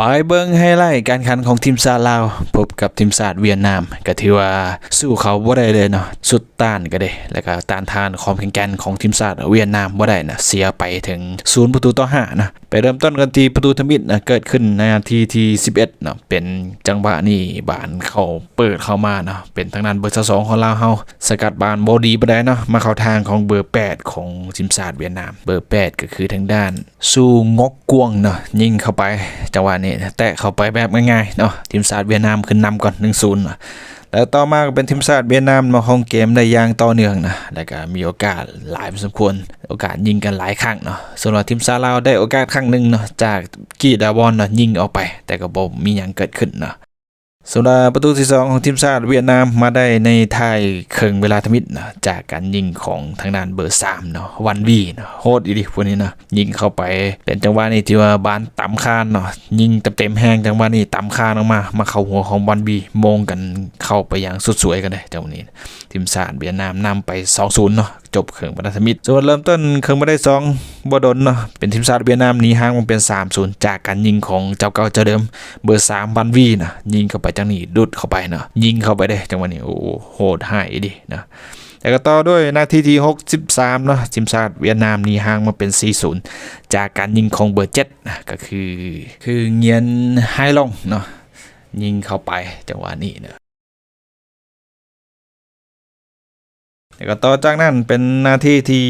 ໄປເບິ່ງໄຮໄລການແຂ່ງຂັນຂອງທີມຊາດລາວ ພົບກັບທີມຊາດຫວຽດນາມ ກໍຖືວ່າສູ້ເຂົາບໍ່ໄດ້ເລີຍເນາະ ສຸດຕ້ານກໍໄດ້ ແລ້ວກໍຕ້ານທານຄວາມແຂງແກ່ນຂອງທີມຊາດຫວຽດນາມບໍ່ໄດ້ນະ ເສຍໄປເຖິງສູນປະຕູຕໍ່ຫ້ານະ. ໄປເລີ່ມຕົ້ນກັນທີ່ປະຕູທຳອິດນະ ເກີດຂຶ້ນໃນນາທີທີສິບເອັດເນາະ ເປັນຈັງຫວະນີ້ບານເຂົ້າ ເປີດເຂົ້າມາເນາະ ເປັນທາງດ້ານເບີຊາວສອງຂອງລາວເຮົາ ສະກັດບານບໍ່ດີປານໃດເນາະ ມາເຂົ້າທາງຂອງເບີແປດຂອງທີມຊາດຫວຽດນາມ. ເບີແປດກໍຄືທາງດ້ານ ຊູງົກກວງເນາະ ຍິງເຂົ້າໄປ ຈັງຫວະນີ້ແຕະເຂົ້າໄປແບບງ່າຍໆເນາະ ທີມຊາດຫວຽດນາມຂຶ້ນນຳກ່ອນ ໜຶ່ງສູນເນາະ. ແລ້ວຕໍ່ມາກໍເປັນທີມຊາດຫວຽດນາມມາຄອງເກມໄດ້ຢ່າງຕໍ່ເນື່ອງນະ ແລ້ວກໍມີໂອກາດຫຼາຍພໍສົມຄວນ ໂອກາດຍິງກັນຫຼາຍຄັ້ງເນາະ. ສ່ວນວ່າທີມຊາດລາວໄດ້ໂອກາດຄັ້ງໜຶ່ງເນາະ ຈາກກີດາວອນເນາະ ຍິງອອກໄປ ແຕ່ກໍບໍ່ມີຫຍັງເກີດຂຶ້ນເນາະ. ສຳລັບປະຕູທີສອງຂອງທີມຊາດຫວຽດນາມ ມາໄດ້ໃນທ້າຍເຄິ່ງເວລາທຳອິດເນາະ ຈາກການຍິງຂອງທາງດ້ານເບີສາມເນາະ ວັນວີເນາະ ໂຫດອີ່ຫຼີຜູ້ນີ້ເນາະ ຍິງເຂົ້າໄປ ເປັນຈັງຫວະນີ້ທີ່ວ່າບານຕຳຄານເນາະ ຍິງເຕັມໆແຮງ ຈັງຫວະນີ້ຕຳຄານອອກມາ ມາເຂົ້າຫົວຂອງວັນວີ ໂມງກັນເຂົ້າໄປຢ່າງສຸດສວຍກັນເດ້ ຈັງຫວະນີ້ ທີມຊາດຫວຽດນາມນຳໄປສອງສູນເນາະ ຈົບເຄິ່ງເວລາທຳອິດ. ສ່ວນເລີ່ມຕົ້ນເຄິ່ງເວລາທີສອງບໍ່ດົນເນາະ ເປັນທີມຊາດຫວຽດນາມໜີຫ່າງມາເປັນສາມສູນ ຈາກການຍິງຂອງເຈົ້າເກົ່າເຈົ້າເດີມ ເບີສາມ ວັນວີນະ ຍິງເຂົ້າໄປຈັ່ງນີ້ ດຸດເຂົ້າໄປເນາະ ຍິງເຂົ້າໄປເດ້ ຈັງຫວະນີ້ ໂອ້ ໂຫດຮ້າຍອີ່ຫຼີເນາະ. ແລ້ວກໍຕໍ່ດ້ວຍນາທີທີຫົກສິບສາມເນາະ ທີມຊາດຫວຽດນາມໜີຫ່າງມາເປັນສີ່ສູນ ຈາກການຍິງຂອງເບີເຈັດນະ ກໍຄື ຄືງຽນໄຮລອງເນາະ ຍິງເຂົ້າໄປ ຈັງຫວະນີ້ເນາະ. ແລ້ວກໍຕໍ່ຈາກນັ້ນເປັນນາທີທີ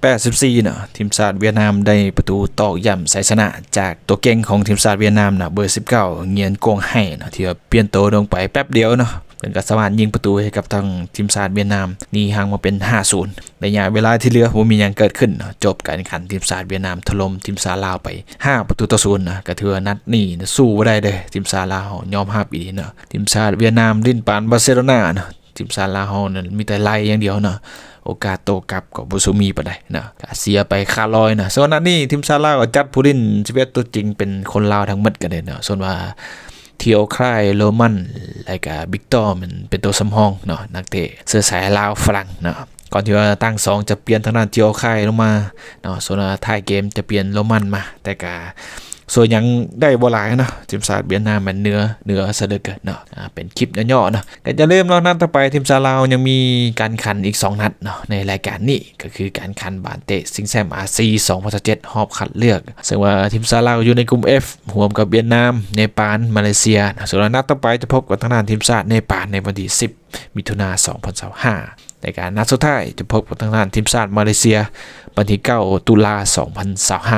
ແປດສິບສີ່ເນາະ ທີມຊາດຫວຽດນາມໄດ້ປະຕູຕອກຢ້ຳໄຊຊະນະຈາກຕົວເກັ່ງຂອງທີມຊາດຫວຽດນາມເນາະ ເບີສິບເກົ້າ ງຽນກວງໄຮເນາະ ທີ່ວ່າປ່ຽນໂຕລົງໄປແປັບດຽວເນາະ ເພິ່ນກໍສາມາດຍິງປະຕູໃຫ້ກັບທາງທີມຊາດຫວຽດນາມ ໜີຫ່າງມາເປັນຫ້າສູນ. ໄລຍະເວລາທີ່ເຫຼືອບໍ່ມີຫຍັງເກີດຂຶ້ນເນາະ ຈົບການແຂ່ງຂັນ ທີມຊາດຫວຽດນາມຖະຫຼົ່ມທີມຊາດລາວໄປຫ້າປະຕູຕໍ່ສູນເນາະ ກໍຖືວ່ານັດນີ້ນະ ສູ້ບໍ່ໄດ້ເດີ້ ທີມຊາດລາວເຮົາຍອມຮັບອີ່ຫຼີເນາະ. ທີມຊາດຫວຽດນາມຫຼິ້ນປານບາເຊໂລນາເນາະ ທີມຊາດລາວເຮົານັ້ນມີແຕ່ໄລ່ຢ່າງດຽວເນາະ ໂອກາດໂຕ້ກັບກໍບໍ່ສູ້ມີປານໃດເນາະ ກໍເສຍໄປຄາລອຍເນາະ. ສ່ວນອັນນີ້ທີມຊາດລາວກໍຈັດຜູ້ຫຼິ້ນສິບເອັດຕົວຈິງເປັນຄົນລາວທັງໝົດກັນເດ້ເນາະ ສ່ວນວ່າ ທີໂອຄາຍ ໂຣມັນ ແລ້ວກະວິກຕໍ ແມ່ນເປັນໂຕສຳຮອງເນາະ ນັກເຕະເຊື້ອສາຍລາວຝຣັ່ງເນາະ. ກ່ອນທີ່ວ່າຕັ້ງສອງຈະປ່ຽນທາງດ້ານທີໂອຄາຍລົງມາເນາະ ສ່ວນວ່າທ້າຍເກມຈະປ່ຽນໂຣມັນມາ ແຕ່ກະຊ່ວຍຫຍັງໄດ້ບໍ່ຫຼາຍເນາະ ທີມຊາດຫວຽດນາມແມ່ນເໜືອ ເໜືອຊະເຫຼືອເກີນເນາະ. ອາ ເປັນຄລິບຫຍໍ້ໆເນາະ ກໍຢ່າລືມເນາະ ນັດຕໍ່ໄປທີມຊາດລາວຍັງມີການຂັນອີກສອງນັດເນາະ ໃນລາຍການນີ້ ກໍຄືການຂັນບານເຕະຊິງແຊ້ມອາຊີ ສອງພັນຊາວເຈັດ ຮອບຄັດເລືອກ ເຊິ່ງວ່າທີມຊາດລາວຢູ່ໃນກຸ່ມ F ຮ່ວມກັບຫວຽດນາມ, ເນປານ, ມາເລເຊຍ. ສ່ວນນັດຕໍ່ໄປຈະພົບກັບທາງດ້ານທີມຊາດເນປານໃນວັນທີສິບ ມິຖຸນາ ສອງພັນຊາວຫ້າ ແລະ ກະນັດສຸດທ້າຍຈະພົບກັບທາງດ້ານທີມຊາດມາເລເຊຍ ວັນທີເກົ້າ ຕຸລາ ສອງພັນຊາວຫ້າ.